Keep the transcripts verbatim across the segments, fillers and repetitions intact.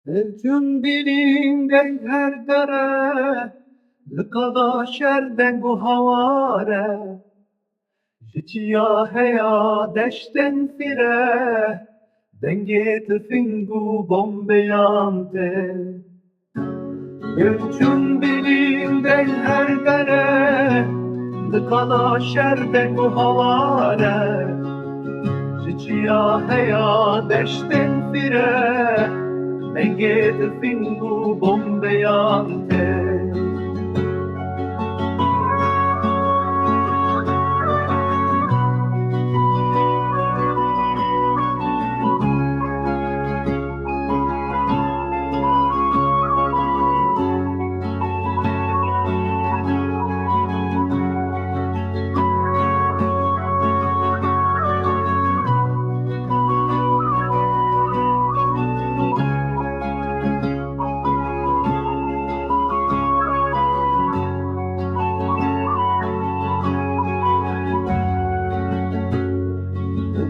Her çûn bînîn deng her dere, li qada şer deng û hawar e. Ji çiya heya deştên fîre, dengê tifing û bombeyan tê. Her çûn bînîn deng her dere, li qada şer deng û hawar e. Ji çiya heya deştên fîre, dengê tifing û bombeyan tê.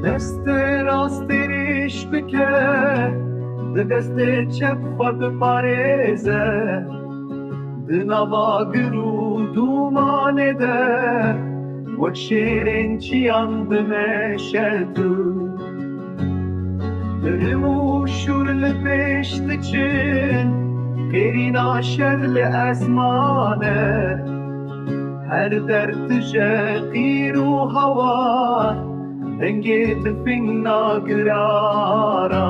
Destê rastê rêş bike, di destê çep xwe biparêze. Di nava gir û dûmanê de, wek şêrên çiyan bimeşe tu. Bilim û şûr li pêş diçin, qêrîna şer li ezman e. Her der tije qîr û hawar, dengê tifing nagirara.